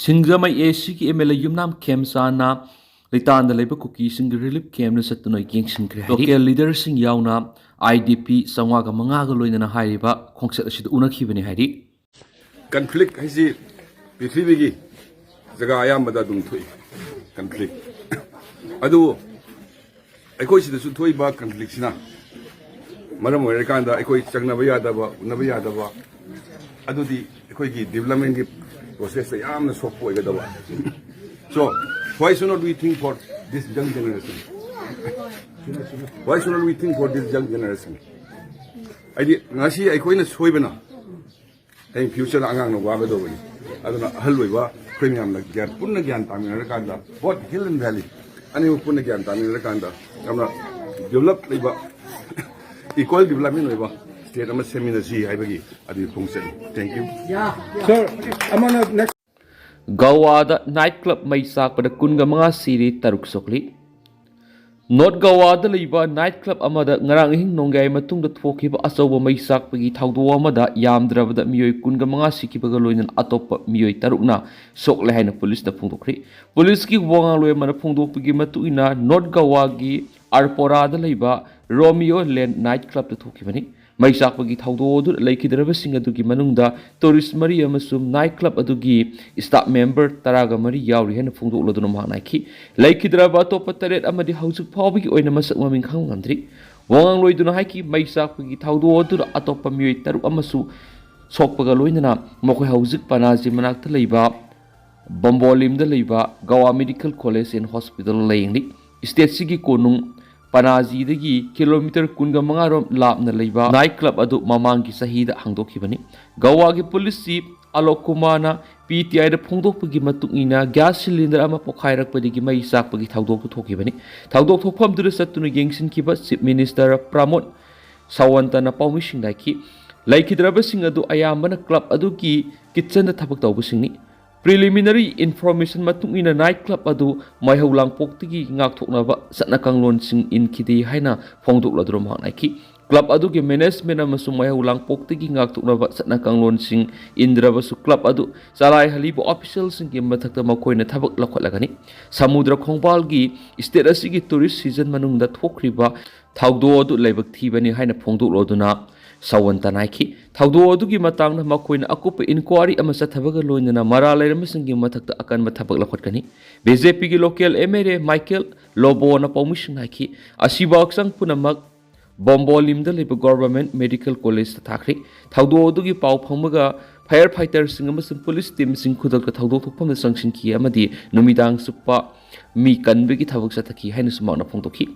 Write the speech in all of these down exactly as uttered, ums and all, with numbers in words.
ꯁꯤꯡꯖꯃꯩ ꯑꯦ ꯁꯤꯒꯤ M L ꯑꯦ ꯌꯨꯝꯅꯥꯝ ꯈꯦꯝꯆꯥꯟꯅ ꯂꯩꯇꯥꯟꯗ ꯂꯩꯕ ꯀꯨꯀꯤꯁꯤꯡꯒꯤ relief ꯀꯦꯝꯞꯅ ꯆꯠꯇꯨꯅ ꯌꯦꯡꯁꯤꯟꯈ꯭ꯔꯦ ꯍꯥꯏꯔꯤ꯫ ꯂꯣꯀꯦꯜ ꯂꯤꯗꯔꯁꯤꯡ ꯌꯥꯎꯅ ꯑꯥꯏ ꯗꯤ ꯄꯤ ꯆꯥꯝꯃꯉꯥꯒ ꯃꯉꯥꯒ ꯂꯣꯏꯅꯅ ꯍꯥꯏꯔꯤꯕ ꯈꯣꯡꯆꯠ ꯑꯁꯤꯗ ꯎꯅꯈꯤꯕꯅꯤ ꯍꯥꯏꯔꯤ꯫ ꯀꯟꯐ꯭ꯂꯤꯛ ꯍꯥꯏꯁꯤ ꯄ꯭ꯔꯤꯊꯤꯕꯤꯒꯤ ꯖꯒꯥ ꯑꯌꯥꯝꯕꯗ ꯑꯗꯨꯝ ꯊꯣꯛꯏ꯫ ꯀꯟꯐ꯭ꯂꯤꯛ ꯑꯗꯨ ꯑꯩꯈꯣꯏ ꯁꯤꯗꯁꯨ ꯊꯣꯛꯏꯕ ꯀꯟꯐ꯭ꯂꯤꯛꯁꯤꯅ ꯃꯔꯝ ꯑꯣꯏꯔꯀꯥꯟꯗ ꯑꯩꯈꯣꯏ ꯆꯪꯅꯕ ꯌꯥꯗꯕ, ꯎꯅꯕ ꯌꯥꯗꯕ, ꯑꯗꯨꯗꯤ ꯑꯩꯈꯣꯏꯒꯤ ꯗꯤꯕꯂꯞꯃꯦꯟꯒꯤ ꯄ꯭ꯔꯣꯁꯦꯁꯇ ꯌꯥꯝꯅ ꯁꯣꯛꯄ ꯑꯣꯏꯒꯗꯕ꯫ So, why should not we think for this young generation? Why should not we think for this young generation? ꯍꯥꯏꯗꯤ ꯉꯁꯤ ꯑꯩꯈꯣꯏꯅ ꯁꯣꯏꯕꯅ ꯍꯌꯦꯡ ꯐ꯭ꯌꯨꯆꯔꯗ ꯑꯉꯥꯡꯅ ꯋꯥꯒꯗꯧꯕꯅꯤ꯫ ꯑꯗꯨꯅ ꯑꯍꯜ ꯑꯣꯏꯕ ꯑꯩꯈꯣꯏ ꯃꯌꯥꯝꯅ ꯒ꯭ꯌꯥꯟ, ꯄꯨꯟꯅ ꯒ꯭ꯌꯥꯟ ꯇꯥꯃꯤꯟꯅꯔꯀꯥꯟꯗ, both hill and valley ꯑꯅꯤꯃꯛ ꯄꯨꯟꯅ ꯒ꯭ꯌꯥꯟ ꯇꯥꯃꯤꯟꯅꯔꯀꯥꯟꯗ ꯌꯥꯝꯅ ꯗꯤꯕꯂꯞ ꯂꯩꯕ, ꯏꯀ꯭ꯋꯦꯜ ꯗꯤꯕꯂꯞꯃꯦꯟ ꯑꯣꯏꯕ ꯁ꯭ꯇꯦꯠ ꯑꯃ ꯁꯦꯝꯃꯤꯟꯅꯁꯤ ꯍꯥꯏꯕꯒꯤ ꯑꯗꯨꯒꯤ ꯐꯣꯡꯆꯠꯅꯤ꯫ Thank you. Sir, ꯑꯃꯅ next. ꯒꯋꯥꯗ ꯅꯥꯏꯠ ꯀ꯭ꯂꯕ ꯃꯩ ꯆꯥꯛꯄꯗ ꯀꯨꯟꯒ ꯃꯉꯥ ꯁꯤꯔꯦ, ꯇꯔꯨꯛ ꯁꯣꯛꯂꯤ꯫ ꯅꯣꯔꯠ ꯒꯋꯥꯗ ꯂꯩꯕ ꯅꯥꯏꯠ ꯀ꯭ꯂꯕ ꯑꯃꯗ ꯉꯔꯥꯡ ꯑꯍꯤꯡ ꯅꯣꯡꯌꯥꯏ ꯃꯇꯨꯡꯗ ꯊꯣꯛꯈꯤꯕ ꯑꯆꯧꯕ ꯃꯩ ꯆꯥꯛꯄꯒꯤ ꯊꯧꯗꯣꯛ ꯑꯃꯗ ꯌꯥꯝꯗ꯭ꯔꯕꯗ ꯃꯤꯑꯣꯏ ꯀꯨꯟꯒ ꯃꯉꯥ ꯁꯤꯈꯤꯕꯒ ꯂꯣꯏꯅꯅ ꯑꯇꯣꯞꯄ ꯃꯤꯑꯣꯏ ꯇꯔꯨꯛꯅ ꯁꯣꯛꯂꯦ ꯍꯥꯏꯅ ꯄꯨꯂꯤꯁꯅ ꯐꯣꯡꯗꯣꯛꯈ꯭ꯔꯦ꯫ ꯄꯨꯂꯤꯁꯀꯤ ꯋꯥꯉꯥꯡꯂꯣꯏ ꯑꯃꯅ ꯐꯣꯡꯗꯣꯛꯄꯒꯤ ꯃꯇꯨꯡ ꯏꯟꯅ, ꯅꯣꯔꯠ ꯒꯋꯥꯒꯤ ꯑꯥꯔꯄꯣꯔꯥꯗ ꯂꯩꯕ ꯔꯣꯃꯤꯑꯣ ꯂꯦꯟ ꯅꯥꯏꯠ ꯀ꯭ꯂꯕꯇ ꯊꯣꯛꯈꯤꯕꯅꯤ꯫ ꯃꯩ ꯆꯥꯛꯄꯒꯤ ꯊꯧꯗꯣꯛ ꯑꯗꯨꯗ ꯂꯩꯈꯤꯗ꯭ꯔꯕꯁꯤꯡ ꯑꯗꯨꯒꯤ ꯃꯅꯨꯡꯗ ꯇꯨꯔꯤꯁ ꯃꯔꯤ ꯑꯃꯁꯨꯡ ꯅꯥꯏꯠ ꯀ꯭ꯂꯕ ꯑꯗꯨꯒꯤ ꯁ꯭ꯇꯥꯐ ꯃꯦꯝꯕꯔ ꯇꯔꯥꯒ ꯃꯔꯤ ꯌꯥꯎꯔꯤ ꯍꯥꯏꯅ ꯐꯣꯡꯗꯣꯛꯂꯗꯨꯅ ꯃꯍꯥꯛꯅ ꯍꯥꯏꯈꯤ꯫ ꯂꯩꯈꯤꯗ꯭ꯔꯕ ꯑꯇꯣꯞꯄ ꯇꯔꯦꯠ ꯑꯃꯗꯤ ꯍꯧꯖꯤꯛ ꯐꯥꯎꯕꯒꯤ ꯑꯣꯏꯅ ꯃꯁꯛ ꯃꯃꯤꯡ ꯈꯪꯕ ꯉꯝꯗ꯭ꯔꯤ꯫ ꯋꯥꯉꯥꯡꯂꯣꯏꯗꯨꯅ ꯍꯥꯏꯈꯤ, ꯃꯩ ꯆꯥꯛꯄꯒꯤ ꯊꯧꯗꯣꯛ ꯑꯗꯨꯗ ꯑꯇꯣꯞꯄ ꯃꯤꯑꯣꯏ ꯇꯔꯨꯛ ꯑꯃꯁꯨ ꯁꯣꯛꯄꯒ ꯂꯣꯏꯅꯅ ꯃꯈꯣꯏ ꯍꯧꯖꯤꯛ ꯄꯅꯥꯖꯤ ꯃꯅꯥꯛꯇ ꯂꯩꯕ ꯕꯝꯕꯣꯂꯤꯝꯗ ꯂꯩꯕ ꯒꯋꯥ ꯃꯦꯗꯤꯀꯦꯜ ꯀꯣꯂꯦꯖ ꯑꯦꯟ ꯍꯣꯁꯄꯤꯇꯥꯜ ꯂꯥꯌꯦꯡꯂꯤ꯫ ꯁ꯭ꯇꯦꯠꯁꯤꯒꯤ ꯀꯣꯅꯨꯡ ꯄꯅꯥꯖꯤꯗꯒꯤ ꯀꯤꯂꯣꯃꯤꯇꯔ ꯀꯨꯟꯒ ꯃꯉꯥ ꯔꯣꯝ ꯂꯥꯞꯅ ꯂꯩꯕ ꯅꯥꯏꯠ ꯀ꯭ꯂꯕ ꯑꯗꯨ ꯃꯃꯥꯡꯒꯤ ꯆꯍꯤꯗ ꯍꯥꯡꯗꯣꯛꯈꯤꯕꯅꯤ꯫ ꯒꯋꯥꯒꯤ ꯄꯨꯂꯤꯁ ꯆꯤꯐ ꯑꯂꯣꯛ ꯀꯨꯃꯥꯔꯅ ꯄꯤ ꯇꯤ ꯑꯥꯏꯗ ꯐꯣꯡꯗꯣꯛꯄꯒꯤ ꯃꯇꯨꯡ ꯏꯟꯅ, ꯒ꯭ꯌꯥꯁ ꯁꯤꯂꯤꯟꯗꯔ ꯑꯃ ꯄꯣꯈꯥꯏꯔꯛꯄꯗꯒꯤ ꯃꯩ ꯆꯥꯛꯄꯒꯤ ꯊꯧꯗꯣꯛꯇꯨ ꯊꯣꯛꯈꯤꯕꯅꯤ꯫ ꯊꯧꯗꯣꯛ ꯊꯣꯛꯐꯝꯗꯨꯗ ꯆꯠꯇꯨꯅ ꯌꯦꯡꯁꯤꯟꯈꯤꯕ ꯆꯤꯐ ꯃꯤꯅꯤꯁꯇꯔ ꯄ꯭ꯔꯃꯣꯗ ꯁꯥꯋꯟꯇꯅ ꯄꯥꯎꯃꯤꯁꯤꯡꯗ ꯍꯥꯏꯈꯤ, ꯂꯩꯈꯤꯗ꯭ꯔꯕꯁꯤꯡ ꯑꯗꯨ ꯑꯌꯥꯝꯕꯅ ꯀ꯭ꯂꯕ ꯑꯗꯨꯒꯤ ꯀꯤꯠꯆꯟꯗ ꯊꯕꯛ ꯇꯧꯕꯁꯤꯡꯅꯤ꯫ ꯄ꯭ꯔꯤꯂꯤꯃꯤꯅꯔꯤ ꯏꯟꯐꯣꯔꯃꯦꯁꯟ ꯃꯇꯨꯡ ꯏꯟꯅ, ꯅꯥꯏꯠ ꯀ꯭ꯂꯕ ꯑꯗꯨ ꯃꯩꯍꯧ ꯂꯥꯡꯄꯣꯛꯇꯒꯤ ꯉꯥꯛꯊꯣꯛꯅꯕ ꯆꯠꯅ ꯀꯥꯡꯂꯣꯟꯁꯤꯡ ꯏꯟꯈꯤꯗꯦ ꯍꯥꯏꯅ ꯐꯣꯡꯗꯣꯛꯂꯗꯨꯅ ꯃꯍꯥꯛꯅ ꯍꯥꯏꯈꯤ꯫ ꯀ꯭ꯂꯕ ꯑꯗꯨꯒꯤ ꯃꯦꯅꯦꯖꯃꯦꯟ ꯑꯃꯁꯨꯡ ꯃꯩꯍꯧ ꯂꯥꯡꯄꯣꯛꯇꯒꯤ ꯉꯥꯛꯊꯣꯛꯅꯕ ꯆꯠꯅ ꯀꯥꯡꯂꯣꯟꯁꯤꯡ ꯏꯟꯗ꯭ꯔꯕꯁꯨ, ꯀ꯭ꯂꯕ ꯑꯗꯨ ꯆꯂꯥꯏꯍꯜꯂꯤꯕ ꯑꯣꯐꯤꯁꯤꯌꯦꯜꯁꯤꯡꯒꯤ ꯃꯊꯛꯇ ꯃꯈꯣꯏꯅ ꯊꯕꯛ ꯂꯧꯈꯠꯂꯒꯅꯤ꯫ ꯁꯃꯨꯗ꯭ꯔ ꯈꯣꯡꯕꯥꯜꯒꯤ ꯁ꯭ꯇꯦꯠ ꯑꯁꯤꯒꯤ ꯇꯨꯔꯤꯁ ꯁꯤꯖꯟ ꯃꯅꯨꯡꯗ ꯊꯣꯛꯈ꯭ꯔꯤꯕ ꯊꯧꯗꯣꯛ ꯑꯗꯨ ꯂꯥꯏꯕꯛ ꯊꯤꯕꯅꯤ ꯍꯥꯏꯅ ꯐꯣꯡꯗꯣꯛꯂꯗꯨꯅ ꯁꯥꯋꯟꯇꯅ ꯍꯥꯏꯈꯤ꯫ ꯊꯧꯗꯣꯛ ꯑꯗꯨꯒꯤ ꯃꯇꯥꯡꯗ ꯃꯈꯣꯏꯅ ꯑꯀꯨꯞꯄ ꯏꯟꯀ꯭ꯋꯥꯔꯤ ꯑꯃ ꯆꯠꯊꯕꯒ ꯂꯣꯏꯅꯅ ꯃꯔꯥꯜ ꯂꯩꯔꯝꯕꯁꯤꯡꯒꯤ ꯃꯊꯛꯇ ꯑꯀꯟꯕ ꯊꯕꯛ ꯂꯧꯈꯠꯀꯅꯤ꯫ ꯕꯤ ꯖꯦ ꯄꯤꯒꯤ local M L A Michael ꯂꯣꯕꯣꯅ ꯄꯥꯎꯃꯤꯁꯤꯡꯗ ꯍꯥꯏꯈꯤ, ꯑꯁꯤꯕ ꯍꯛꯆꯥꯡ ꯄꯨꯝꯅꯃꯛ ꯕꯣꯝꯕꯣꯂꯤꯝꯗ ꯂꯩꯕ ꯒꯣꯚꯔꯟꯃꯦꯟꯠ ꯃꯦꯗꯤꯀꯦꯜ ꯀꯣꯂꯦꯖꯇ ꯊꯥꯈ꯭ꯔꯦ꯫ ꯊꯧꯗꯣꯛ ꯑꯗꯨꯒꯤ ꯄꯥꯎ ꯐꯪꯕꯒ ꯐꯥꯌꯔ ꯐꯥꯏꯇꯔꯁꯤꯡ ꯑꯃꯁꯨꯡ ꯄꯨꯂꯤꯁ ꯇꯤꯝꯁꯤꯡ ꯈꯨꯗꯛꯇ ꯊꯧꯗꯣꯛ ꯊꯣꯛꯐꯝꯗ ꯆꯪꯁꯤꯟꯈꯤ ꯑꯃꯗꯤ ꯅꯨꯃꯤꯗꯥꯡ ꯆꯨꯞꯄ ꯃꯤ ꯀꯟꯕꯒꯤ ꯊꯕꯛ ꯆꯠꯊꯈꯤ ꯍꯥꯏꯅꯁꯨ ꯃꯍꯥꯛꯅ ꯐꯣꯡꯗꯣꯛꯈꯤ꯫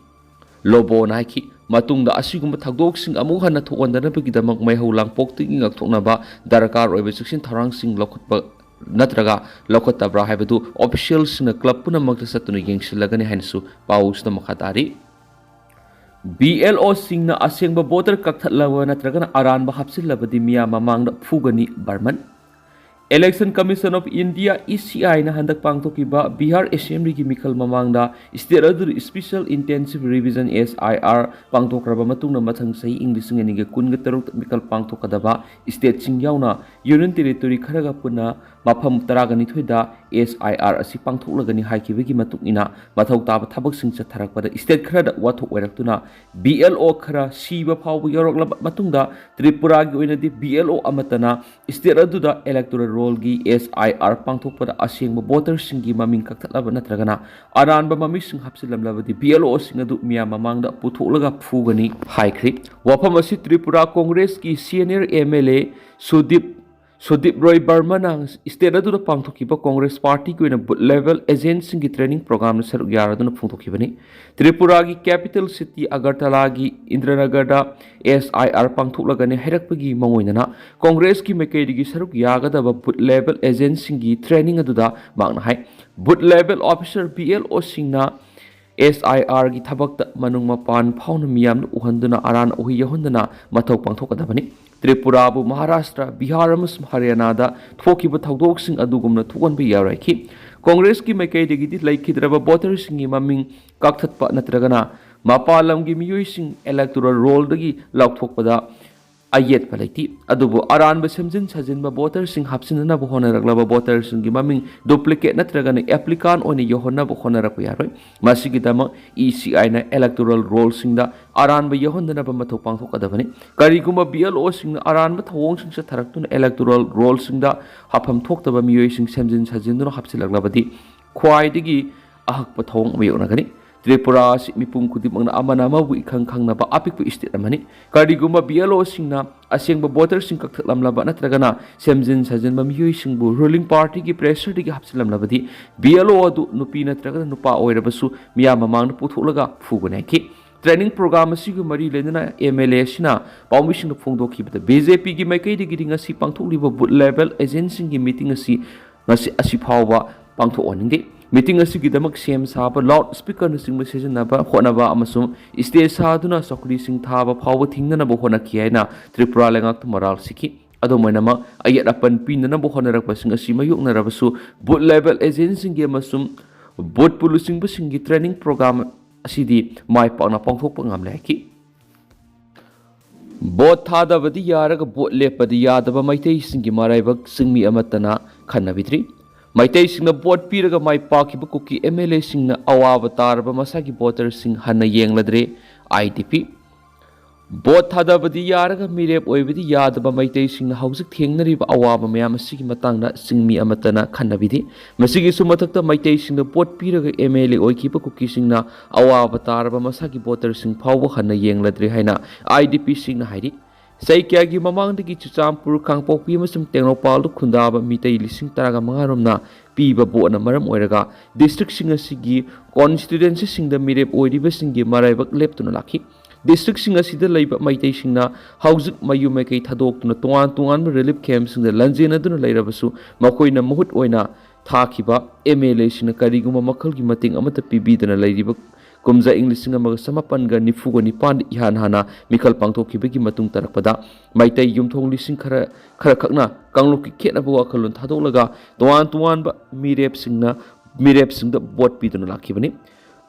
ꯂꯣꯕꯣꯅ ꯍꯥꯏꯈꯤ, ꯃꯇꯨꯡꯗ ꯑꯁꯤꯒꯨꯝꯕ ꯊꯧꯗꯣꯛꯁꯤꯡ ꯑꯃꯨꯛ ꯍꯟꯅ ꯊꯣꯛꯍꯟꯗꯅꯕꯒꯤꯗꯃꯛ ꯃꯩꯍꯧ ꯂꯥꯡꯄꯣꯛꯇꯒꯤ ꯉꯥꯛꯊꯣꯛꯅꯕ ꯗꯔꯀꯥꯔ ꯑꯣꯏꯕ ꯆꯦꯛꯁꯤꯟ ꯊꯧꯔꯥꯡꯁꯤꯡ ꯂꯧꯈꯠꯄ ꯅꯠꯇ꯭ꯔꯒ ꯂꯧꯈꯠꯇꯕ꯭ꯔꯥ ꯍꯥꯏꯕꯗꯨ ꯑꯣꯐꯤꯁꯤꯌꯦꯜꯁꯤꯡꯅ ꯀ꯭ꯂꯕ ꯄꯨꯝꯅꯃꯛꯇ ꯆꯠꯇꯨꯅ ꯌꯦꯡꯁꯤꯜꯂꯒꯅꯤ ꯍꯥꯏꯅꯁꯨ ꯄꯥꯎꯁꯤꯗ ꯃꯈꯥ ꯇꯥꯔꯤ꯫ ꯕꯤ ꯑꯦꯜ ꯑꯣꯁꯤꯡꯅ ꯑꯁꯦꯡꯕ ꯚꯣꯇꯔ ꯀꯛꯊꯠꯂꯕ ꯅꯠꯇ꯭ꯔꯒꯅ ꯑꯔꯥꯟꯕ ꯍꯥꯞꯆꯤꯜꯂꯕꯗꯤ ꯃꯤꯌꯥꯝ ꯃꯃꯥꯡꯗ ꯐꯨꯒꯅꯤ, Barman. Election Commission of India, E C ꯑꯥꯏꯅ ꯍꯟꯗꯛ ꯄꯥꯡꯊꯣꯛꯈꯤꯕ ꯕꯤꯍꯥꯔ ꯑꯦꯁꯦꯝꯕ꯭ꯂꯤꯒꯤ ꯃꯤꯈꯜ ꯃꯃꯥꯡꯗ ꯁ꯭ꯇꯦꯠ ꯑꯗꯨꯗ Special Intensive Revision, S I R, ꯄꯥꯡꯊꯣꯛꯈ꯭ꯔꯕ ꯃꯇꯨꯡꯗ ꯃꯊꯪ ꯆꯍꯤ ꯏꯪ ꯂꯤꯁꯤꯡ ꯑꯅꯤꯒ ꯀꯨꯟꯒ ꯇꯔꯨꯛꯇ ꯃꯤꯈꯜ ꯄꯥꯡꯊꯣꯛꯀꯗꯕ ꯁ꯭ꯇꯦꯠꯁꯤꯡ ꯌꯥꯎꯅ ꯌꯨꯅꯤꯌꯟ ꯇꯦꯔꯤꯇꯣꯔꯤ ꯈꯔꯒ ꯄꯨꯟꯅ ꯃꯐꯝ ꯇꯔꯥꯒ ꯅꯤꯊꯣꯏꯗ S I R ꯑꯁꯤ ꯄꯥꯡꯊꯣꯛꯂꯒꯅꯤ ꯍꯥꯏꯈꯤꯕꯒꯤ ꯃꯇꯨꯡ ꯏꯟꯅ ꯃꯊꯧ ꯇꯥꯕ ꯊꯕꯛꯁꯤꯡ ꯆꯠꯊꯔꯛꯄꯗ ꯁ꯭ꯇꯦꯠ ꯈꯔꯗ ꯋꯥꯊꯣꯛ ꯑꯣꯏꯔꯛꯇꯨꯅ ꯕꯤ ꯑꯦꯜ ꯑꯣ ꯈꯔ ꯁꯤꯕ ꯐꯥꯎꯕ ꯌꯧꯔꯛꯂꯕ ꯃꯇꯨꯡꯗ ꯇ꯭ꯔꯤꯄꯨꯔꯥꯒꯤ ꯑꯣꯏꯅꯗꯤ ꯕꯤ ꯑꯦꯜ ꯑꯣ ꯑꯃꯠꯇꯅ ꯁ꯭ꯇꯦꯠ ꯑꯗꯨꯗ ꯏꯂꯦꯛꯇꯣꯔꯦꯜ ꯔꯣꯜꯒꯤ S I R ꯄꯥꯡꯊꯣꯛꯄꯗ ꯑꯁꯦꯡꯕ ꯚꯣꯇꯔꯁꯤꯡꯒꯤ ꯃꯃꯤꯡ ꯀꯛꯊꯠꯂꯕ ꯅꯠꯇ꯭ꯔꯒꯅ ꯑꯔꯥꯟꯕ ꯃꯃꯤꯡꯁꯤꯡ ꯍꯥꯞꯆꯤꯜꯂꯝꯂꯕꯗꯤ ꯕꯤ ꯑꯦꯜ ꯑꯣꯁꯤꯡ ꯑꯗꯨ ꯃꯤꯌꯥꯝ ꯃꯃꯥꯡꯗ ꯄꯨꯊꯣꯛꯂꯒ ꯐꯨꯒꯅꯤ ꯍꯥꯏꯈ꯭ꯔꯤ꯫ ꯋꯥꯐꯝ ꯑꯁꯤ ꯇ꯭ꯔꯤꯄꯨꯔꯥ ꯀꯣꯡꯒ꯭ꯔꯦꯁꯀꯤ senior M L A Sudip Sudip Roy ꯕꯔꯃꯅ ꯁ꯭ꯇꯦꯠ ꯑꯗꯨꯗ ꯄꯥꯡꯊꯣꯛꯈꯤꯕ ꯀꯣꯡꯒ꯭ꯔꯦꯁ ꯄꯥꯔꯇꯤꯒꯤ ꯑꯣꯏꯅ ꯕꯨꯊ ꯂꯦꯚꯦꯜ ꯑꯦꯖꯦꯟꯠꯁꯤꯡꯒꯤ ꯇ꯭ꯔꯦꯅꯤꯡ ꯄ꯭ꯔꯣꯒ꯭ꯔꯥꯝꯗ ꯁꯔꯨꯛ ꯌꯥꯔꯗꯨꯅ ꯐꯣꯡꯗꯣꯛꯈꯤꯕꯅꯤ꯫ ꯇ꯭ꯔꯤꯄꯨꯔꯥꯒꯤ ꯀꯦꯄꯤꯇꯦꯜ ꯁꯤꯇꯤ ꯑꯒꯔꯇꯂꯥꯒꯤ ꯏꯟꯗ꯭ꯔꯅꯒꯔꯗ S I R ꯄꯥꯡꯊꯣꯛꯂꯒꯅꯤ ꯍꯥꯏꯔꯛꯄꯒꯤ ꯃꯑꯣꯡ ꯑꯣꯏꯅꯅ ꯀꯣꯡꯒ꯭ꯔꯦꯁꯀꯤ ꯃꯥꯏꯀꯩꯗꯒꯤ ꯁꯔꯨꯛ ꯌꯥꯒꯗꯕ ꯕꯨꯊ ꯂꯦꯚꯦꯜ ꯑꯦꯖꯦꯟꯠꯁꯤꯡꯒꯤ ꯇ꯭ꯔꯦꯅꯤꯡ ꯑꯗꯨꯗ ꯃꯍꯥꯛꯅ ꯍꯥꯏ, booth level officer, B L ꯑꯣꯁꯤꯡꯅ S I R ꯒꯤ ꯊꯕꯛꯇ ꯃꯅꯨꯡ ꯃꯄꯥꯟ ꯐꯥꯎꯅ ꯃꯤꯌꯥꯝꯗ ꯎꯍꯟꯗꯨꯅ ꯑꯔꯥꯟ ꯑꯍꯩ ꯌꯥꯎꯍꯟꯗꯅ ꯃꯊꯧ ꯄꯥꯡꯊꯣꯛꯀꯗꯕꯅꯤ꯫ ꯇ꯭ꯔꯤꯄꯨꯔꯥꯕꯨ ꯃꯍꯥꯔꯥꯁꯇ꯭ꯔ, ꯕꯤꯍꯥꯔ ꯑꯃꯁꯨꯡ ꯍꯔꯤꯌꯥꯅꯥꯗ ꯊꯣꯛꯈꯤꯕ ꯊꯧꯗꯣꯛꯁꯤꯡ ꯑꯗꯨꯒꯨꯝꯅ ꯊꯣꯛꯍꯟꯕ ꯌꯥꯔꯣꯏꯈꯤ꯫ ꯀꯣꯡꯒ꯭ꯔꯦꯁꯀꯤ ꯃꯥꯏꯀꯩꯗꯒꯤꯗꯤ ꯂꯩꯈꯤꯗ꯭ꯔꯕ ꯚꯣꯇꯔꯁꯤꯡꯒꯤ ꯃꯃꯤꯡ ꯀꯛꯊꯠꯄ ꯅꯠꯇ꯭ꯔꯒꯅ ꯃꯄꯥꯟ ꯂꯝꯒꯤ ꯃꯤꯑꯣꯏꯁꯤꯡ electoral rollꯗꯒꯤ ꯂꯧꯊꯣꯛꯄꯗ ꯑꯌꯦꯠꯄ ꯂꯩꯇꯦ꯫ ꯑꯗꯨꯕꯨ ꯑꯔꯥꯟꯕ ꯁꯦꯝꯖꯤꯟ ꯁꯥꯖꯤꯟꯕ, voterꯁꯤꯡ ꯍꯥꯞꯆꯤꯟꯅꯅꯕ ꯍꯣꯠꯅꯔꯛꯂꯕ voterꯁꯤꯡꯒꯤ ꯃꯃꯤꯡ duplicate ꯅꯠꯇ꯭ꯔꯒꯅ applicant ꯑꯣꯏꯅ ꯌꯧꯍꯟꯅꯕ ꯍꯣꯠꯅꯔꯛꯄ ꯌꯥꯔꯣꯏ꯫ ꯃꯁꯤꯒꯤꯗꯃꯛ ECIꯅ electoral rollꯁꯤꯡꯗ ꯑꯔꯥꯟꯕ ꯌꯧꯍꯟꯗꯅꯕ ꯃꯊꯧ ꯄꯥꯡꯊꯣꯛꯀꯗꯕꯅꯤ꯫ ꯀꯔꯤꯒꯨꯝꯕ BLOꯁꯤꯡꯅ ꯑꯔꯥꯟꯕ ꯊꯧꯑꯣꯡꯁꯤꯡ ꯆꯠꯊꯔꯛꯇꯨꯅ electoral rollꯁꯤꯡꯗ ꯍꯥꯞꯐꯝ ꯊꯣꯛꯇꯕ ꯃꯤꯑꯣꯏꯁꯤꯡ ꯁꯦꯝꯖꯤꯟ ꯁꯥꯖꯤꯟꯗꯨꯅ ꯍꯥꯞꯆꯤꯜꯂꯛꯂꯕꯗꯤ ꯈ꯭ꯋꯥꯏꯗꯒꯤ ꯑꯍꯛꯄ ꯊꯧꯑꯣꯡ ꯃꯥꯌꯣꯛꯅꯒꯅꯤ꯫ ꯇ꯭ꯔꯤꯄꯨꯔꯥ ꯑꯁꯤ ꯃꯤꯄꯨꯝ ꯈꯨꯗꯤꯡꯃꯛꯅ ꯑꯃꯅ ꯑꯃꯕꯨ ꯏꯈꯪ ꯈꯪꯅꯕ ꯑꯄꯤꯛꯄ state ꯑꯃꯅꯤ꯫ ꯀꯔꯤꯒꯨꯝꯕ BLOꯁꯤꯡꯅ ꯑꯁꯦꯡꯕ voterꯁꯤꯡ ꯀꯛꯊꯠꯂꯝꯂꯕ ꯅꯠꯇ꯭ꯔꯒꯅ ꯁꯦꯝꯖꯤꯟ ꯁꯥꯖꯤꯟꯕ ꯃꯤꯑꯣꯏꯁꯤꯡꯕꯨ ruling partyꯒꯤ pressureꯗꯒꯤ ꯍꯥꯞꯆꯤꯜꯂꯝꯂꯕꯗꯤ, BLO ꯑꯗꯨ ꯅꯨꯄꯤ ꯅꯠꯇ꯭ꯔꯒꯅ ꯅꯨꯄꯥ ꯑꯣꯏꯔꯕꯁꯨ ꯃꯤꯌꯥꯝ ꯃꯃꯥꯡꯗ ꯄꯨꯊꯣꯛꯂꯒ ꯐꯨꯒꯅꯤ ꯍꯥꯏꯈꯤ꯫ Training program ꯑꯁꯤꯒ ꯃꯔꯤ ꯂꯩꯅꯅ MLA ꯑꯁꯤꯅ ꯄꯥꯎꯃꯤꯁꯤꯡꯗ ꯐꯣꯡꯗꯣꯛꯈꯤꯕꯗ, BJPꯒꯤ ꯃꯥꯏꯀꯩꯗꯒꯤꯗꯤ ꯉꯁꯤ ꯄꯥꯡꯊꯣꯛꯂꯤꯕ booth level agentꯁꯤꯡꯒꯤ meeting ꯑꯁꯤ ꯉꯁꯤ ꯑꯁꯤ ꯐꯥꯎꯕ ꯄꯥꯡꯊꯣꯛꯍꯟꯅꯤꯡꯗꯦ꯫ Meeting ꯑꯁꯤꯒꯤꯗꯃꯛ ꯁꯦꯝ ꯁꯥꯕ, loudspeakerꯅꯆꯤꯡꯕ ꯁꯤꯖꯤꯟꯅꯕ ꯍꯣꯠꯅꯕ ꯑꯃꯁꯨꯡ stage ꯁꯥꯗꯨꯅ ꯆꯧꯀ꯭ꯔꯤꯁꯤꯡ ꯊꯥꯕ ꯐꯥꯎꯕ ꯊꯤꯡꯅꯅꯕ ꯍꯣꯠꯅꯈꯤ ꯍꯥꯏꯅ ꯇ꯭ꯔꯤꯄꯨꯔꯥ ꯂꯩꯉꯥꯛꯇ ꯃꯔꯥꯜ ꯁꯤꯈꯤ꯫ ꯑꯗꯨꯝ ꯑꯣꯏꯅꯃꯛ, ꯑꯌꯦꯠ ꯑꯄꯟ ꯄꯤꯅꯅꯕ ꯍꯣꯠꯅꯔꯛꯄꯁꯤꯡ ꯑꯁꯤ ꯃꯥꯌꯣꯛꯅꯔꯕꯁꯨ, booth level agentꯁꯤꯡꯒꯤ ꯑꯃꯁꯨꯡ boothꯄꯨ ꯂꯨꯆꯤꯡꯕꯁꯤꯡꯒꯤ training program ꯑꯁꯤꯗꯤ ꯃꯥꯏ ꯄꯥꯛꯅ ꯄꯥꯡꯊꯣꯛꯄ ꯉꯝꯂꯦ ꯍꯥꯏꯈꯤ꯫ Vote ꯊꯥꯗꯕꯗꯤ ꯌꯥꯔꯒ vote ꯂꯦꯞꯄꯗꯤ ꯌꯥꯗꯕ ꯃꯩꯇꯩꯁꯤꯡꯒꯤ ꯃꯔꯥꯏꯕꯛ ꯆꯤꯡꯃꯤ ꯑꯃꯠꯇꯅ ꯈꯟꯅꯕꯤꯗ꯭ꯔꯤ꯫ ꯃꯩꯇꯩꯁꯤꯡꯅ vote ꯄꯤꯔꯒ ꯃꯥꯏ ꯄꯥꯛꯈꯤꯕ ꯀꯨꯀꯤ MLAꯁꯤꯡꯅ ꯑꯋꯥꯕ ꯇꯥꯔꯕ ꯃꯁꯥꯒꯤ voterꯁꯤꯡ ꯍꯟꯅ ꯌꯦꯡꯂꯗ꯭ꯔꯦ꯫ IDP꯫ Vote ꯊꯥꯗꯕꯗꯤ ꯌꯥꯔꯒ ꯃꯤꯔꯦꯞ ꯑꯣꯏꯕꯗꯤ ꯌꯥꯗꯕ ꯃꯩꯇꯩꯁꯤꯡꯅ ꯍꯧꯖꯤꯛ ꯊꯦꯡꯅꯔꯤꯕ ꯑꯋꯥꯕ ꯃꯌꯥꯝ ꯑꯁꯤꯒꯤ ꯃꯇꯥꯡꯗ ꯆꯤꯡꯃꯤ ꯑꯃꯠꯇꯅ ꯈꯟꯅꯕꯤꯗꯦ꯫ ꯃꯁꯤꯒꯤꯁꯨ ꯃꯊꯛꯇ, ꯃꯩꯇꯩꯁꯤꯡꯅ vote ꯄꯤꯔꯒ MLA ꯑꯣꯏꯈꯤꯕ ꯀꯨꯀꯤꯁꯤꯡꯅ ꯑꯋꯥꯕ ꯇꯥꯔꯕ ꯃꯁꯥꯒꯤ voterꯁꯤꯡ ꯐꯥꯎꯕ ꯍꯟꯅ ꯌꯦꯡꯂꯗ꯭ꯔꯦ ꯍꯥꯏꯅ IDPꯁꯤꯡꯅ ꯍꯥꯏꯔꯤ꯫ ꯆꯍꯤ ꯀꯌꯥꯒꯤ ꯃꯃꯥꯡꯗꯒꯤ ꯆꯨꯔꯆꯥꯟꯄꯨꯔ, ꯀꯥꯡꯄꯣꯛꯄꯤ ꯑꯃꯁꯨꯡ ꯇꯦꯡꯅꯧꯄꯜꯗ ꯈꯨꯟꯗꯥꯕ ꯃꯤꯇꯩ ꯂꯤꯁꯤꯡ ꯇꯔꯥꯒ ꯃꯉꯥ ꯔꯣꯝꯅ ꯄꯤꯕ voteꯅ ꯃꯔꯝ ꯑꯣꯏꯔꯒ districtꯁꯤꯡ ꯑꯁꯤꯒꯤ constituencyꯁꯤꯡꯗ ꯃꯤꯔꯦꯞ ꯑꯣꯏꯔꯤꯕꯁꯤꯡꯒꯤ ꯃꯔꯥꯏꯕꯛ ꯂꯦꯞꯇꯨꯅ ꯂꯥꯛꯈꯤ꯫ Districtꯁꯤꯡ ꯑꯁꯤꯗ ꯂꯩꯕ ꯃꯩꯇꯩꯁꯤꯡꯅ ꯍꯧꯖꯤꯛ ꯃꯌꯨꯝ ꯃꯩꯀꯩ ꯊꯥꯗꯣꯛꯇꯨꯅ ꯇꯣꯉꯥꯟ ꯇꯣꯉꯥꯟꯕ relief campꯁꯤꯡꯗ ꯂꯟꯖꯦꯟꯅꯗꯨꯅ ꯂꯩꯔꯕꯁꯨ, ꯃꯈꯣꯏꯅ ꯃꯍꯨꯠ ꯑꯣꯏꯅ ꯊꯥꯈꯤꯕ MLAꯁꯤꯡꯅ ꯀꯔꯤꯒꯨꯝꯕ ꯃꯈꯜꯒꯤ ꯃꯇꯦꯡ ꯑꯃꯠꯇ ꯄꯤꯕꯤꯗꯅ ꯂꯩꯔꯤꯕ ꯀꯨꯝꯖꯥ ꯏꯪ ꯂꯤꯁꯤꯡ ꯑꯃꯒ ꯆꯃꯥꯄꯟꯒ ꯅꯤꯐꯨꯒ ꯅꯤꯄꯥꯟꯗ ꯏꯍꯥꯟ ꯍꯥꯟꯅ ꯃꯤꯈꯜ ꯄꯥꯡꯊꯣꯛꯈꯤꯕꯒꯤ ꯃꯇꯨꯡ ꯇꯥꯔꯛꯄꯗ, ꯃꯩꯇꯩ ꯌꯨꯝꯊꯣꯡ ꯂꯤꯁꯤꯡ ꯈꯔ, ꯈꯔꯈꯛꯅ ꯀꯥꯡꯂꯨꯞꯀꯤ ꯈꯦꯠꯅꯕ ꯋꯥꯈꯜꯂꯣꯟ ꯊꯥꯗꯣꯛꯂꯒ ꯇꯣꯉꯥꯟ ꯇꯣꯉꯥꯟꯕ ꯃꯤꯔꯦꯞꯁꯤꯡꯅ, ꯃꯤꯔꯦꯞꯁꯤꯡꯗ vote ꯄꯤꯗꯨꯅ ꯂꯥꯛꯈꯤꯕꯅꯤ꯫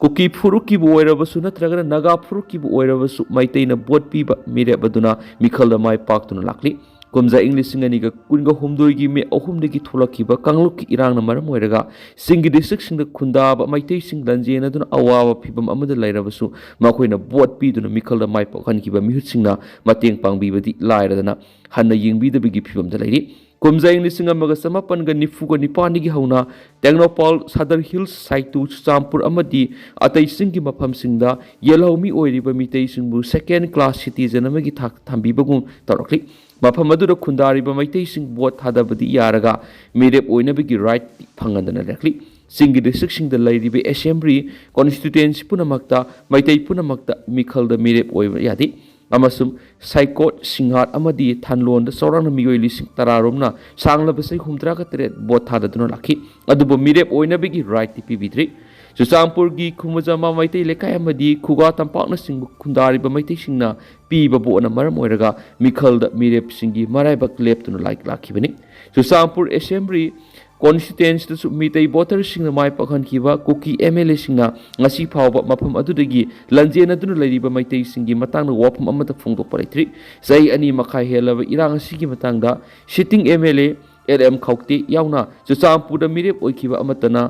ꯀꯨꯀꯤ ꯐꯨꯔꯨꯞꯀꯤꯕꯨ ꯑꯣꯏꯔꯕꯁꯨ ꯅꯠꯇ꯭ꯔꯒꯅ ꯅꯥꯒꯥ ꯐꯨꯔꯨꯞꯀꯤꯕꯨ ꯑꯣꯏꯔꯕꯁꯨ ꯃꯩꯇꯩꯅ ꯚꯣꯠ ꯄꯤꯕ ꯃꯤꯔꯦꯞ ꯑꯗꯨꯅ ꯃꯤꯈꯜꯗ ꯃꯥꯏ ꯄꯥꯛꯇꯨꯅ ꯂꯥꯛꯂꯤ꯫ ꯀꯨꯝꯖꯥ ꯏꯪ ꯂꯤꯁꯤꯡ ꯑꯅꯤꯒ ꯀꯨꯟꯒ ꯍꯨꯝꯗꯣꯏꯒꯤ ꯃꯦ ꯑꯍꯨꯝꯗꯒꯤ ꯊꯣꯛꯂꯛꯈꯤꯕ ꯀꯥꯡꯂꯨꯞꯀꯤ ꯏꯔꯥꯡꯅ ꯃꯔꯝ ꯑꯣꯏꯔꯒ ꯆꯤꯡꯒꯤ ꯗꯤꯁꯇ꯭ꯔꯤꯛꯁꯤꯡꯗ ꯈꯨꯟꯗꯥꯕ ꯃꯩꯇꯩꯁꯤꯡ ꯂꯥꯟꯖꯦꯟꯅꯗꯨꯅ ꯑꯋꯥꯕ ꯐꯤꯚꯝ ꯑꯃꯗ ꯂꯩꯔꯕꯁꯨ ꯃꯈꯣꯏꯅ ꯚꯣꯠ ꯄꯤꯗꯨꯅ ꯃꯤꯈꯜꯗ ꯃꯥꯏ ꯄꯥꯛꯍꯟꯈꯤꯕ ꯃꯤꯍꯨꯠꯁꯤꯡꯅ ꯃꯇꯦꯡ ꯄꯥꯡꯕꯤꯕꯗꯤ ꯂꯥꯏꯔꯗꯅ ꯍꯟꯅ ꯌꯦꯡꯕꯤꯗꯕꯒꯤ ꯐꯤꯚꯝꯗ ꯂꯩꯔꯤ꯫ ꯀꯨꯝꯖꯥ ꯏꯪ ꯂꯤꯁꯤꯡ ꯑꯃꯒ ꯆꯃꯥꯄꯟꯒ ꯅꯤꯐꯨꯒ ꯅꯤꯄꯥꯟꯗꯒꯤ ꯍꯧꯅ ꯇꯦꯡꯅꯧꯄꯥꯜ, ꯁꯗꯔ ꯍꯤꯜꯁ, ꯁꯥꯏꯇꯨ, ꯆꯨꯔꯆꯥꯟꯄꯨꯔ ꯑꯃꯗꯤ ꯑꯇꯩ ꯆꯤꯡꯒꯤ ꯃꯐꯝꯁꯤꯡꯗ ꯌꯦꯜꯍꯧꯃꯤ ꯑꯣꯏꯔꯤꯕ ꯃꯤꯇꯩꯁꯤꯡꯕꯨ second class citizen ꯑꯃꯒꯤ ꯊꯥꯛ ꯊꯝꯕꯤꯕꯒꯨꯝ ꯇꯧꯔꯛꯂꯤ꯫ ꯃꯐꯝ ꯑꯗꯨꯗ ꯈꯨꯟꯗꯥꯔꯤꯕ ꯃꯩꯇꯩꯁꯤꯡ ꯚꯣꯠ ꯊꯥꯗꯕꯗꯤ ꯌꯥꯔꯒ ꯃꯤꯔꯦꯞ ꯑꯣꯏꯅꯕꯒꯤ right ꯐꯪꯍꯟꯗꯅ ꯂꯩꯔꯛꯂꯤ꯫ ꯆꯤꯡꯒꯤ ꯗꯤꯁꯇ꯭ꯔꯤꯛꯁꯤꯡꯗ ꯂꯩꯔꯤꯕ assembly constituency ꯄꯨꯝꯅꯃꯛꯇ ꯃꯩꯇꯩ ꯄꯨꯝꯅꯃꯛꯇ ꯃꯤꯈꯜꯗ ꯃꯤꯔꯦꯞ ꯑꯣꯏꯕ ꯌꯥꯗꯦ꯫ ꯑꯃꯁꯨꯡ ꯁꯥꯏꯀꯣꯠ, ꯁꯤꯡꯍꯥꯠ ꯑꯃꯗꯤ ꯊꯥꯟꯂꯣꯟꯗ ꯆꯥꯎꯔꯥꯛꯅ ꯃꯤꯑꯣꯏ ꯂꯤꯁꯤꯡ ꯇꯔꯥꯔꯣꯝꯅ ꯁꯥꯡꯂꯕ ꯆꯍꯤ ꯍꯨꯝꯗ꯭ꯔꯥꯒ ꯇꯔꯦꯠ ꯚꯣꯠ ꯊꯥꯗꯗꯨꯅ ꯂꯥꯛꯈꯤ꯫ ꯑꯗꯨꯕꯨ ꯃꯤꯔꯦꯞ ꯑꯣꯏꯅꯕꯒꯤ right ꯇꯤ ꯄꯤꯕꯤꯗ꯭ꯔꯤ꯫ ꯆꯨꯔꯆꯥꯟꯄꯨꯔꯒꯤ ꯈꯨꯃꯨꯖꯥꯃꯥ ꯃꯩꯇꯩ ꯂꯩꯀꯥꯏ ꯑꯃꯗꯤ ꯈꯨꯒꯥ ꯇꯝꯄꯥꯛꯅꯆꯤꯡꯕ ꯈꯨꯟꯗꯥꯔꯤꯕ ꯃꯩꯇꯩꯁꯤꯡꯅ ꯄꯤꯕ ꯚꯣꯠꯅ ꯃꯔꯝ ꯑꯣꯏꯔꯒ ꯃꯤꯈꯜꯗ ꯃꯤꯔꯦꯞꯁꯤꯡꯒꯤ ꯃꯔꯥꯏꯕꯛ ꯂꯦꯞꯇꯨꯅ ꯂꯥꯛ-, ꯂꯥꯛꯈꯤꯕꯅꯤ꯫ ꯆꯨꯔꯆꯥꯟꯄꯨꯔ assembly constituency ꯗꯁꯨ ꯃꯤꯇꯩ ꯚꯣꯇꯔꯁꯤꯡꯅ ꯃꯥꯏ ꯄꯥꯛꯍꯟꯈꯤꯕ ꯀꯨꯀꯤ ꯑꯦꯝ ꯑꯦꯜ ꯑꯦꯁꯤꯡꯅ ꯉꯁꯤ ꯐꯥꯎꯕ ꯃꯐꯝ ꯑꯗꯨꯗꯒꯤ ꯂꯥꯟꯖꯦꯟꯅꯗꯨꯅ ꯂꯩꯔꯤꯕ ꯃꯩꯇꯩꯁꯤꯡꯒꯤ ꯃꯇꯥꯡꯗ ꯋꯥꯐꯝ ꯑꯃꯠꯇ ꯐꯣꯡꯗꯣꯛꯄ ꯂꯩꯇ꯭ꯔꯤ꯫ ꯆꯍꯤ ꯑꯅꯤ ꯃꯈꯥꯏ ꯍꯦꯜꯂꯕ ꯏꯔꯥꯡ ꯑꯁꯤꯒꯤ ꯃꯇꯥꯡꯗ sitting M L A L M ꯈꯧꯇꯦ ꯌꯥꯎꯅ ꯆꯨꯔꯆꯥꯟꯄꯨꯔꯗ ꯃꯤꯔꯦꯞ ꯑꯣꯏꯈꯤꯕ ꯑꯃꯠꯇꯅ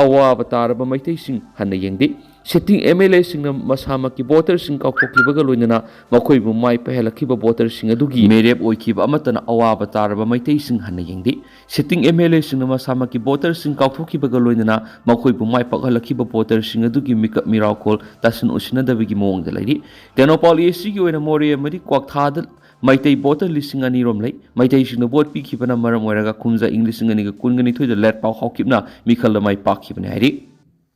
ꯑꯋꯥꯕ ꯇꯥꯔꯕ ꯃꯩꯇꯩꯁꯤꯡ ꯍꯟꯅ ꯌꯦꯡꯗꯦ꯫ Sitting M L A ꯁꯤꯡꯅ ꯃꯁꯥꯃꯛꯀꯤ ꯚꯣꯇꯔꯁꯤꯡ ꯀꯥꯎꯊꯣꯛꯈꯤꯕꯒ ꯂꯣꯏꯅꯅ ꯃꯈꯣꯏꯕꯨ ꯃꯥꯏ ꯄꯥꯛꯍꯜꯂꯛꯈꯤꯕ ꯚꯣꯇꯔꯁꯤꯡ ꯑꯗꯨꯒꯤ ꯃꯤꯔꯦꯞ ꯑꯣꯏꯈꯤꯕ ꯑꯃꯠꯇꯅ ꯑꯋꯥꯕ ꯇꯥꯔꯕ ꯃꯩꯇꯩꯁꯤꯡ ꯍꯟꯅ ꯌꯦꯡꯗꯦ꯫ Sitting M L A ꯁꯤꯡꯅ ꯃꯁꯥꯃꯛꯀꯤ ꯚꯣꯇꯔꯁꯤꯡ ꯀꯥꯎꯊꯣꯛꯈꯤꯕꯒ ꯂꯣꯏꯅꯅ ꯃꯈꯣꯏꯕꯨ ꯃꯥꯏ ꯄꯥꯛꯍꯜꯂꯛꯈꯤꯕ ꯚꯣꯇꯔꯁꯤꯡ ꯑꯗꯨꯒꯤ ꯃꯤꯀꯞ ꯃꯤꯔꯥꯎꯈꯣꯜ ꯇꯥꯁꯤꯟ ꯎꯁꯤꯟꯅꯗꯕꯒꯤ ꯃꯑꯣꯡꯗ ꯂꯩꯔꯤ꯫ ꯇꯦꯡꯅꯧꯄꯥꯜ A C ꯒꯤ ꯑꯣꯏꯅ ꯃꯣꯔꯦ ꯑꯃꯗꯤ ꯀ꯭ꯋꯥꯛꯊꯥꯗ ꯃꯩꯇꯩ ꯚꯣꯇꯔ ꯂꯤꯁꯤꯡ ꯑꯅꯤ ꯔꯣꯝ ꯂꯩ꯫ ꯃꯩꯇꯩꯁꯤꯡꯅ ꯚꯣꯠ ꯄꯤꯈꯤꯕꯅ ꯃꯔꯝ ꯑꯣꯏꯔꯒ ꯀꯨꯝꯖꯥ ꯏꯪ ꯂꯤꯁꯤꯡ ꯑꯅꯤꯒ ꯀꯨꯟꯒ ꯅꯤꯊꯣꯏꯗ ꯂꯦꯠꯄꯥꯎ ꯍꯥꯎꯀꯤꯞꯅ ꯃꯤꯈꯜꯗ ꯃꯥꯏ ꯄꯥꯛꯈꯤꯕꯅꯤ ꯍꯥꯏꯔꯤ꯫